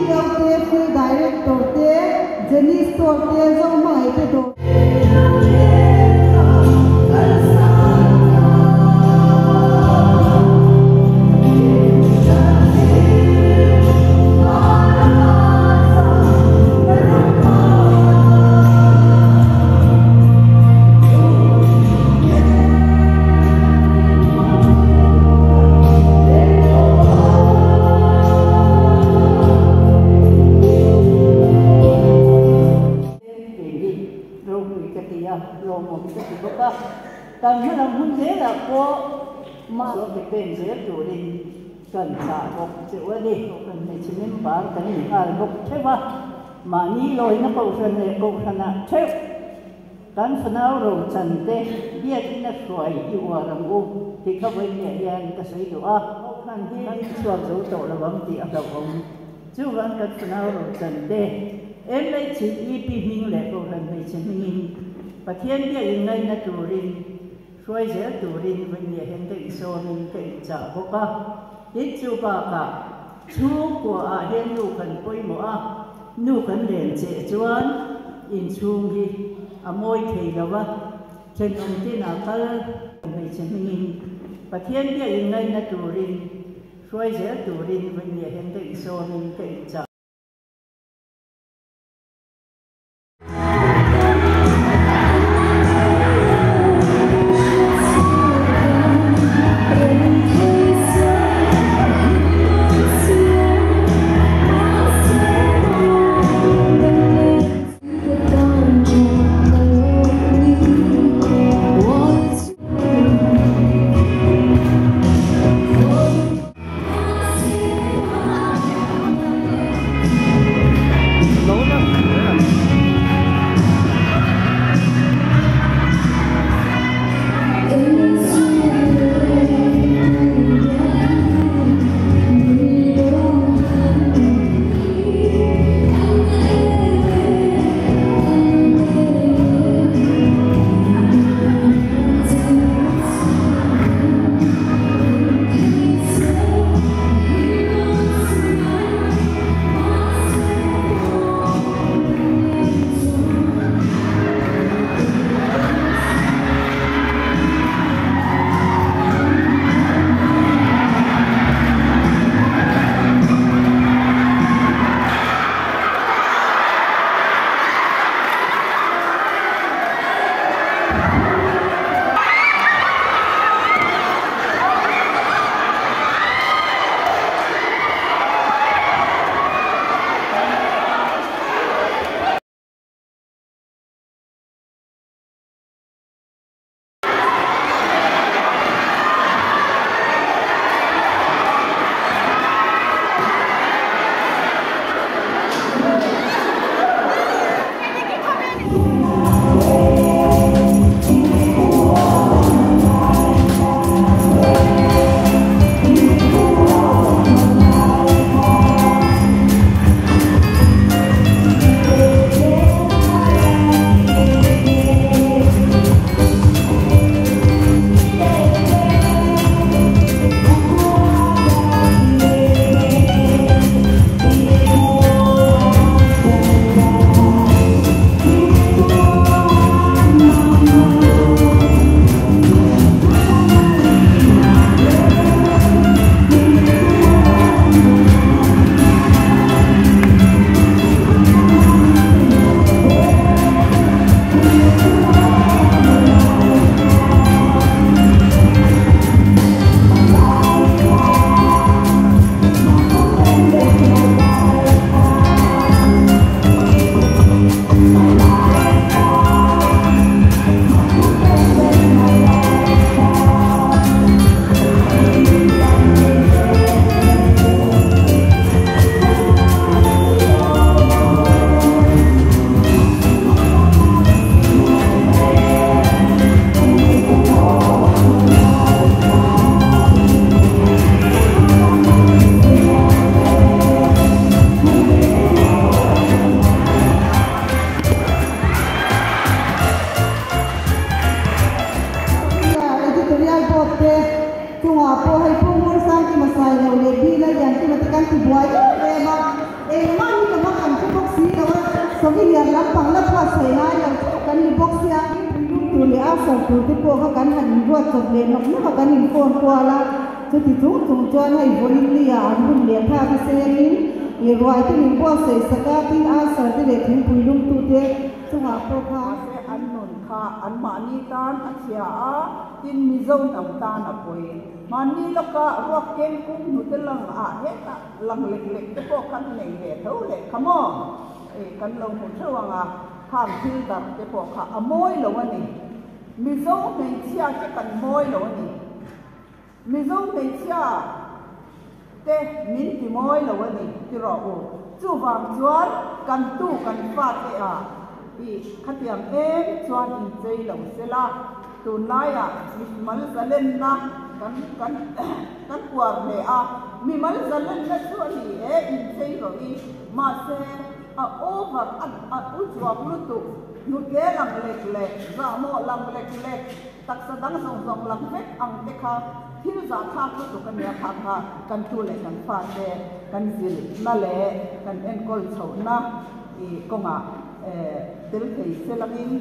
CEO te, Field Director te, Jenny Store te, Zohmangaih te dawr. Kei hi ropui ka ti a, lawmawm ka ti bawk a, kan hmalam hun zelah pawh mahse ke pen zel turin kan chah bawk cheu a ni. Kan hmeichhe member kan inghal bawk theuh a, mahni lawina kohhran leh kohhranah theuh kan fanau rochan te biakina hruai i uar ang u tih kha vawiin hian ka sawi duh a. Kohhran hi kan chhuak zo tawh lo ang tih a hlauhawm. Chuvang kan fanau rochan te MHEP hming leh Kohhran hmeichhe hmingin Pathian biak inngaihna turin hruai zel turin vawiin hian ka insawmin ka inchah bawk a. Tin, chu bakah chhungkuaah hian nu kan pawimawh a, nu kan len cheh chuan inchhung hi a mawi thei lo a, thenawm tinah kal hmeichhe hmingin Pathian biak inngaihna turin hruai zel turin vawiin hian ka insawmin ka inchah. Editorial Board te chungah pawh hei Pu Ngursangkima Sailo leh Bila Liankima te kan ti buai em em a, engmah. Souvenir lampang la buatsaih ngai lo theuh kan ni bawk sia. Lung tur leh a sawr tur te pawh kha kan han inruat chawp leh nawk nawk a, kan inphone kual a. Chuti chung chung chuan hei vawiin nia an hun leh thlak a sengin i ruai te min buatsaih sak a, tin ulcer te leh thingpui lungtu te chungah pawh kha. Mahse an nun kha anmahni tan a chhia a, tin Mizo hnam tan a pawi. Hmanni lawka ruak keng kung hnute lang ah hetah lang lek lek te pawh khan nei ve tho leh kha maw? Kan lo hmu theuh ang a. Khang thil darh te pawh kha a mawi lo a ni. Mizo hmeichhia te kan mawi lo a ni. Mizo hmeichhia te min ti mawi lo a ni ti rawh u. Chuvang chuan kan tu kan fate ah i khatiang em chuan inchei lo sela, tunlaiah mimal zalenna kan kan kan uar hle a, mimal zalenna chu a ni e inchei rawh i, mahse, A over a a u chuak lutuk, hnute lang lek lek, zahmawh lang lek lek, taksa dang zawng zawng lang vek ang te kha thil zahthlak lutuk a nia kha kha kan tu leh kan fate kan zilhna leh kan enkawl chhohna i kawngah tel thei se langin.